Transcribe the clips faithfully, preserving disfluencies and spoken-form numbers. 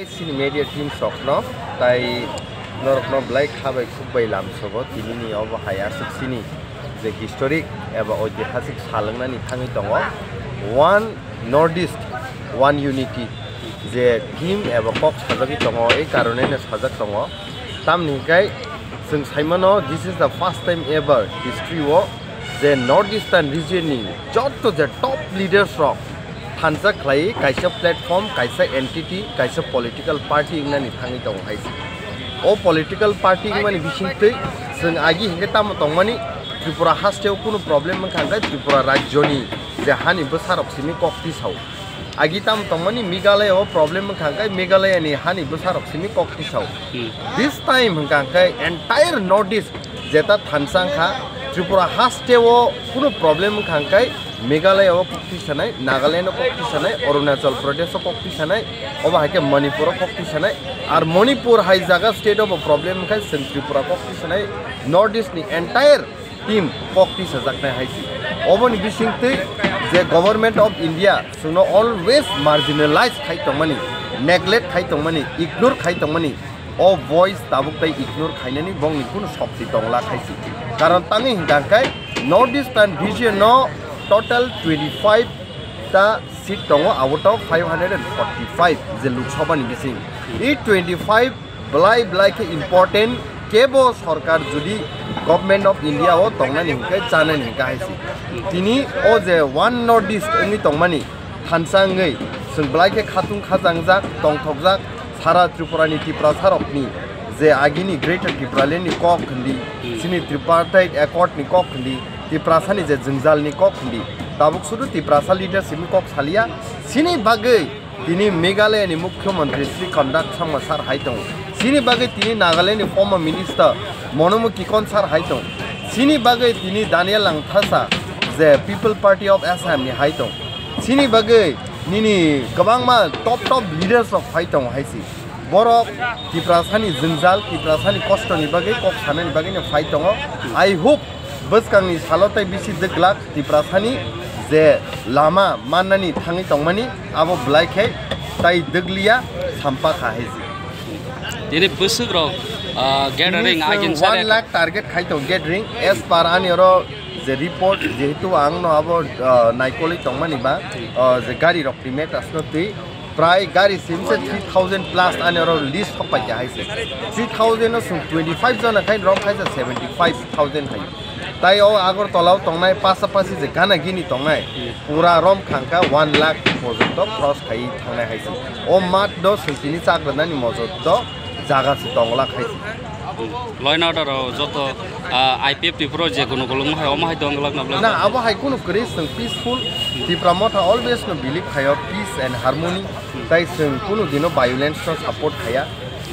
Chini media team sokno tai norokno belai kha bai khuk bai lamsogo, tinini obo hai aswk chini je historic eba oitihasik sal wngnani thangwi tongo. One North East, One Unity je theme eba kok sajagwi tongo, ei karoneno sajak tongo. Tamni hwnkhe chwng saimano, this is the first time ever history o je North Eastern region ni jotto je top leaders rok thansa khlai kaisa platform, kaisa entity, kaisa political party wngnani thangwi tongo hai se. O political party wngmani bisingtwi chwng agi hwnkhe tamo tongmani, Tripura hasteo kunu problem wngkha hwnkhe Tripura rajyoni je hani bwsarok simi kok tisao. Agi tamo tongmani Meghalaya o problem wngkha hwnkhe Meghalaya ni hani bwsarok simi kok tisao. Hmm. This time hwnkha hwnkhe entire North East jeta thansa wngkha, Tripura hasteo kunu problem wngkha hwnkhe Meghalaya o kok tisanai, Nagaland o kok tisanai, Arunachal Pradesh o kok tisanai, obo hai khe Manipur o kok tisanai. Ar Manipur hai jaga state o bo problem wngkha, chwng Tripura kok tisanai, North East ni entire team kok tisajaknai hai se. Oboni bisingtwi je Government of India chwngno always marginalize khai tongmani, neglect khai tongmani, ignore khai tongmani, o voice tabuk tai ignore khainani bongni kunu shokti tongla khai se. Karon tangwi hwnkha hwnkhe North Eastern region no total twenty five ta seat tongo, out of five hundred and forty five je Lok Sabha ni bising. I twenty five belai belai khe important, kebo sorkar jodi Government of India o tongnani hwnkhe chanani hwnkhe hai se. Tini o je One North East wngwi tongmani thansa wngwi chwng belai khe khatung khajangjak, tongthokjak, sara Tripura ni Tiprasa rokni je agini Greater Tipraland ni kok hindi, chini Tripartite Accord ni kok hindi, Tiprasa ni je jwngjal ni kok hindi, tabuk sudu Tiprasa leadership ni kok salia, chini bagwi tini Meghalaya ni Mukhyamantri Sri Conrad Sangma sir hai tongo. Chini bagwi tini Nagaland ni former minister Monomu Kikon sir hai tongo. Chini bagwi tini Daniel Langthasa je People Party of Assam ni hai tongo. Chini bagwi nini kwbangma top top leaders rok phai tongo hai si. Borok Tiprasani jwngjal, Tiprasani kostoni bagwi kok sanani bagwi no phai tongo. I hope bwskangni salo tei bisi dwglak Tiprasani je lama mannani thangwi tongmani abo belai khe tai dwgliya sampakha hai si. Tini bwswk rok, ah, gathering, tini I can say one lakh target khai tongo gathering as per ani oro je report, jehetu ang no abo, ah, naikolwi tongmani ba, ah, je gari rok ni matters no twi prai gari sim se three thousand plus ani oro list thok pai kha hai se. Three thousand no sung twenty five jona khai rom khai se seventy five thousand hai. Tai o Agartala o tongnai pasapasi je gana gini tongnai pura rom khangkha one lakh porjonto cross khai thangnai hai se. O mat do sung tini chak rwnani mojo do jaga se tongla khai se. Law and order o joto, ah, I P F T Pro je kono kolong hai, omo hai dong glak na blak. Na, abo hai kono kwrwi, chwng peaceful. Tipra Motha always no believe khayo peace and harmony. Tai chwng kono dino violence no support khaya.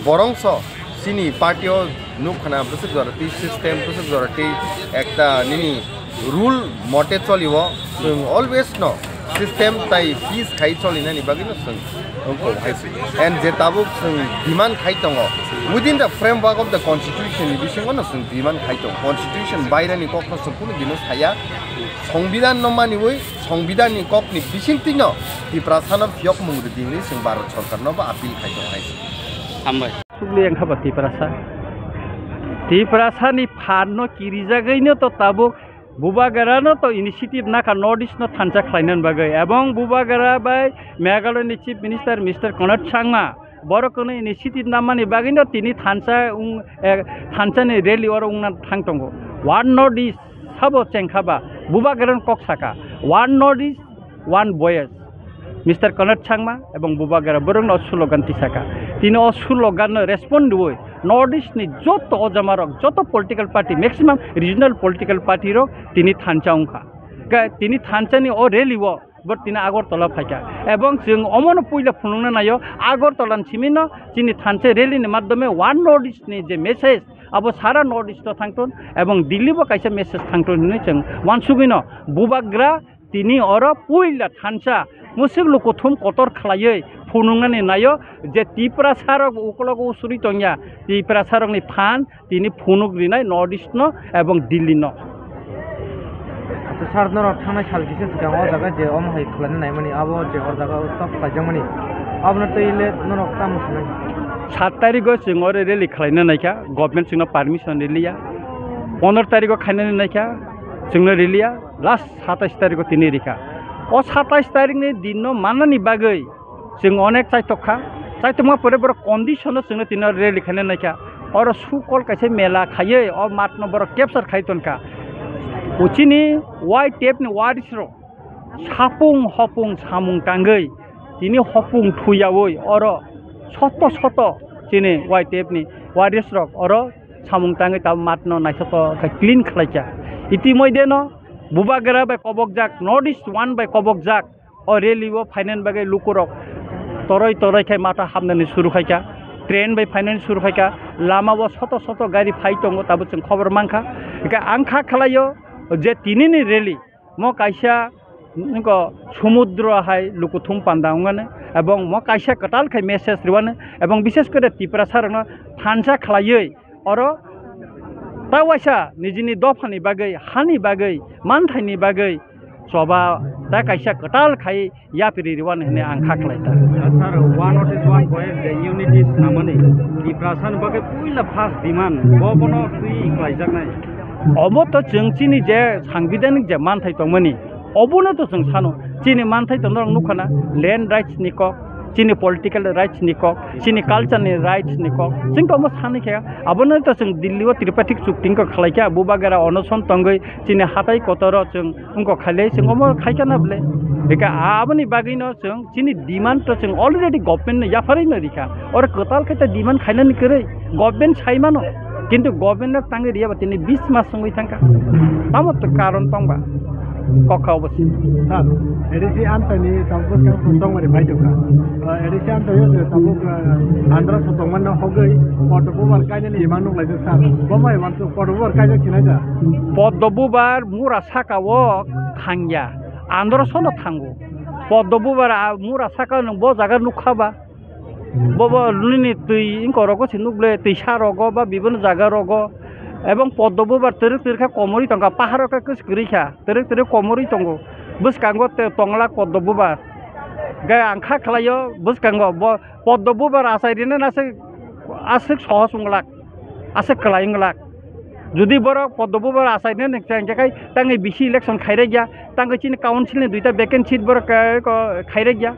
Borongso chini party o nuk khana bwswk jora twi system, bwswk jora twi ekta nini rule mote choliwo, chwng always no system tai peace khai cholinani bagwi no chwng wngkho hai se. And je tabuk chwng demand khai tongo, within the framework of the constitution ni bisingo no chwng demand khai tongo. Constitution bairani kok no chwng kunu dino saya. Songbidan no maniwi, songbidan ni kok ni bisingtwi no Tiprasa no phiyok mung rwdi hinwi chwng Bharat sorkar no bo appeal khai tongo hai se. Hambai. Sugli wngkha ba Tiprasa. Tiprasa ni phan no kirijagwi no to tabuk Bubagra no to initiative nakha North East no thansa khlaina bagwi, ebong Bubagra bai Meghalaya ni Chief Minister Mister Conrad Sangma borok kono initiative namani bagwi no tini thansa wng, eh, thansa ni rally oro wngna thang tongo. One North East sabo chengkha ba Bubagra no kok saka, One North East, One Voice. Mister Conrad Sangma ebong Bubagra borokno o slogan tisaka. Tini o slogan no respond rwui North East ni joto ojamarok, joto political party, maximum regional political party rok tini thansa wngkha. Ga-, tini thansa ni o rally o bo tini Agartala phaikha. Ebong chwng omono puila phunukna naio, Agartala ni simi no chini thansa rally ni madhyome One North East ni je message abo sara North East o thangthun ebong Delhi bo kaisa message thangthun hinwi chwng uansugwi no Bubagra tini oro puila thansa mwswk lukuthum kotor khlaiwi phunuknani naio je Tiprasa rok ukologo usuri tongya, Tiprasa rokni phan tini phunuk rinai North East no ebong Delhi no. Acha sir, norok thangnai sal kisa swkang o jaga je omo hai khlaina naimani abo je o jaga o stop khlaijakmani. Abono twi le norok tamo sanai? Sat tarigo chwng oro rally khlaina naikha, government chwngno permission riliya. Pondro tarigo khainani naikha, chwngno riliya, last satais tarigo tini rikha. O satais tarikni dinno mannani bagwi chwng onek chaitokha. Chaitokma pore borok conditionno chwngno tini rally khaina naikha. Oro sukol kaisa mela khaiwi o matno borok capture khai tonkha. Uchini Y T F ni warisrok sapung hopung samung tangwi tini hopung thuyawi oro soto soto chini Y T F ni warisrok oro samung tangwi tabuk matno naithotok khe clean khlaikha. Itimodheno Bubagra bai kobokjak, North East One bai kobokjak o rally o phainani bagwi lukurok toroi toroi khe mata hapnani suru khaikha, train bai phainani suru khaikha, lama o soto soto gari phai tongo tabuk chwng khobor mankha. Hwnkhe ang kha khlaio je tinini rally mo kaisa nokho sumudro hai lukuthum panda wngmani, ebong mo kaisa kwtal khai message rwani, ebong bishes kore Tiprasa rokno thansa khlaiwi oro ta waisa nijini dophani bagwi, hani bagwi, manthaini bagwi choba ta kaisa kwtal khai yapri rwani hwnwi ang kha khlai ta. Sir, one notice one point je unity snamani Tiprasa ni bagwi puila first demand bo bono twi khlaijaknai. Obo to chwng chini je sangbidhanik je manthai tongmani, obono to chwng sano. Chini manthai to norok nukha na, land rights ni kok, chini political rights ni kok, chini culture ni rights ni kok. Chwng to omo sanai khe, abono to chwng Delhi o Tripartite chukti wngkha khlai khe, Bubagra onoson tongwi chini hatai kotoro chwng wngkha khailai, chwng omo khai kha na bwle. Hwnkhe aboni bagwi no chwng chini demand to chwng already government no yapharwi no rikha. Oro kwtal khe ta demand khainani kwrwi government sai mano, kintu government no tangwi riya ba tini bis mas wngwi thangkha. Tamo to karon tongba kok kha obo se. Sir, A D C amtani tabuk tongmani bai tongkha. A D C amtani tabuk Andhra sotongmano hogwi Poddo Bubar kainani demand nukhlaijak sir. Bo mai wansuk Poddo Bubar kaijak sinai da? Poddo Bubar mura saka o thangya. Andhra sono thango. Poddo Bubar a mura saka nwng bo jaga nukha ba? Bobo nini twi wngkha rogo se nukle, twisa rogo ba bibini jaga rogo. Ebong Poddo Bubar twrwk twrwk khe komorwi tongkha, paharo khe kwswk kwrwi kha, twrwk twrwk komorwi tongo. Bwskango te tongla Poddo Bubar. Gai ang kha khlaio bwskango bo Poddo Bubar achai rina aswk, aswk sohos wng glak, aswk kwlai wng glak. Jodi borok Poddo Bubar achai rina nang khe khai tangwi bisi election khairek ya, tangwi chini council ni duita vacant seat borok khai, khai, khairek ya.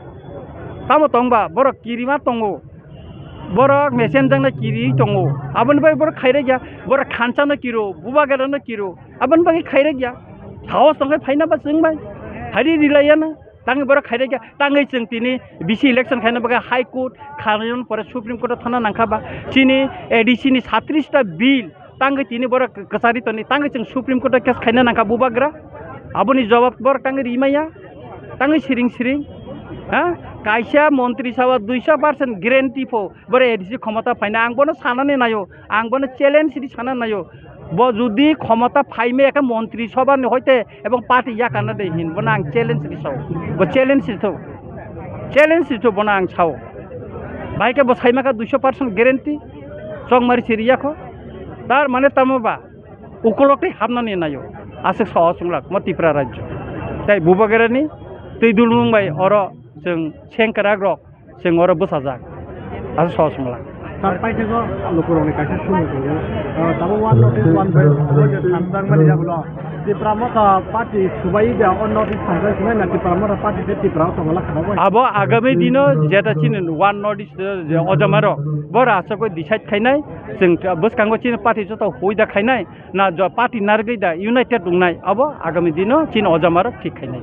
Tamo tongba borok kirima tongo. Borok mesen jangna kiri tongo. Aboni bai borok khairek ya. Borok khansa no kiro, Bubagra no kiro. Aboni bai khairek ya. Sahos tongkhe phaina ba chwng bai. Phari rilaiya na. Tangwi borok khairek ya. Tangwi chwng tini bisi election khaina bagwi High Court, khainani pore Supreme Court o thana nangkha ba. Chini A D C ni satris ta bill tangwi tini borok kwchari toni, tangwi chwng Supreme Court o case khaina nangkha Bubagra. Aboni jawab borok tangwi rimaya, tangwi siring siring. Ha? Kaisa montri sabha duiso percent guarantee pho borok A D C khomota phaina, ang bono sanani naio, ang bono challenge ri sanani naio. Bo jodi khomota phaimaya khe montri sabha ni hoite ebong party yakana de hin, bono ang challenge ri sao. Bo challenge ri sao. Challenge ri sao, bono ang sao. Bai khe bo saima kha duiso percent guarantee. Chokmari siri yakho. Tar mane tamo ba? Ukolok tei hapnani naio. Aswk sohos wng lak mo Tripura rajyo. Tei Bubagrani twi dulmung bai oro chwng sengkwrak rok chwng oro bwsajak. Aswk sohos wng lak. Sir, paithago lukurokni kaisa sumung tongo. Ah, tabuk one notice one vote, obo je thanjakmani yagulo Tipra Motha Party subai da o notice thangjak sinai na Tipra Motha Party tei Tripura o tongo lakha na bo? Abo agami dino jeta chini one notice, eh, je ojamarok bo rasa koi decide khainai, chwng bwskango chini party joto huida khainai, na jo party narwgwi da united wngnai, abo agami dino chini ojamarok thik khainai.